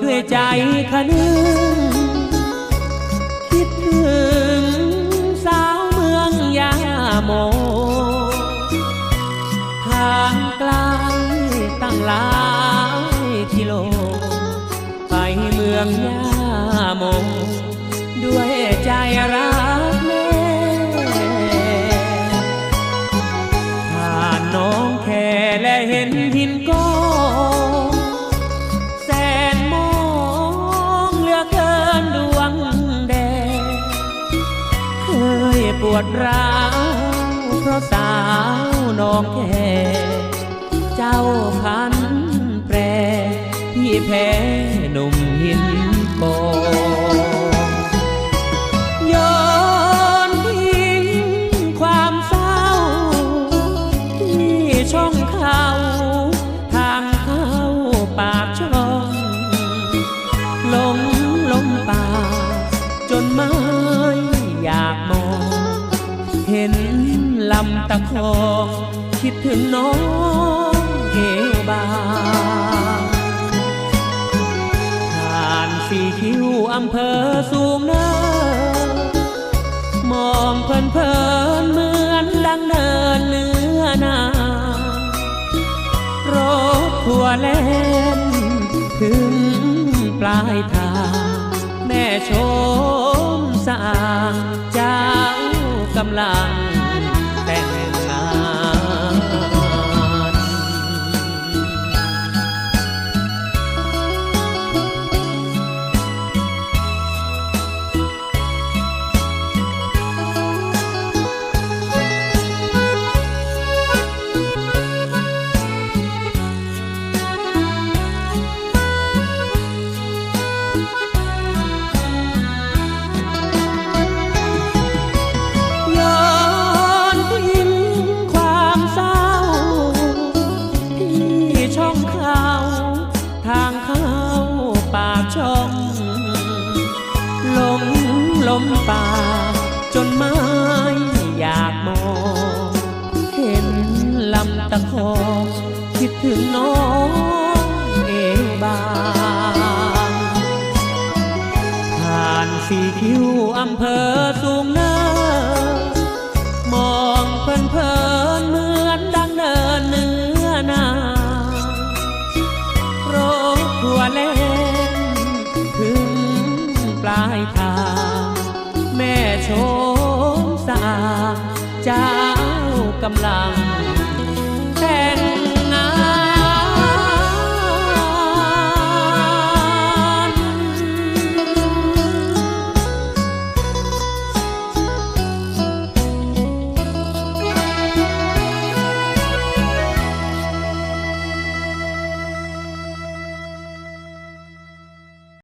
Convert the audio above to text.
ດ້ວຍໃຈຄະນຶງ ຄິດເຖິງສາວເມືອງຢາໂມ ທາງໄກຕັ້ງຫຼາຍກິໂລ ໄປເມືອງຢາໂມ ດ້ວຍໃຈຮັກແນ່ ຜ່ານໜອງແຄ ແລະເຫັນຫີນກອງ ແສນມອງເຫຼືອເກີນດວງແດ ເຄີຍປວດຮ້າວເພາະສາວໜອງແຄ ເຈົ້າພັນແປ ທີ່ແພ້ໜຸ່ມຫີນກອງ ຍ້ອນພິງຄວາມເສົ້າ ທີ່ຊ່ອງເຂົ້າ ທາງເຂົ້າປາກຊ່ອງ ຫຼົງລົມປ່າຈົນເມື່ອຍຢາກມອງ ເຫັນລຳຕະຄອງ ຄິດເຖິງນ້ອງເອວບາງ ຜ່ານສີ່ຄິ້ວອຳເພີສູງເນີນ ມອງເພີນໆເໝືອນດັ່ງເນີນເນື້ອນາ ລົດທົວແລ່ນເຖິງປາຍທາງ ແມ່ຊົມສະອາງ ເຈົ້າກຳລັງແຕ່ງງານ. ຍ້ອນພິງຄວາມເສົ້າ ທີ່ຊ່ອງເຂົ້າ ທາງເຂົ້າປາກຊ່ອງ ຫຼົງລົມປ່າຈົນເມື່ອຍຢາກມອງ ເຫັນລຳຕະຄອງ ຄິດເຖິງນ້ອງເອວບາງ ຜ່ານສີ່ຄິ້ວອຳເພີສູງເນີນ ມອງເພີນໆເໝືອນດັ່ງເນີນເນື້ອນາ ລົດທົວແລ່ນເຖິງປາຍທາງ ແມ່ຊົມສະອາງ ເຈົ້າກຳລັງ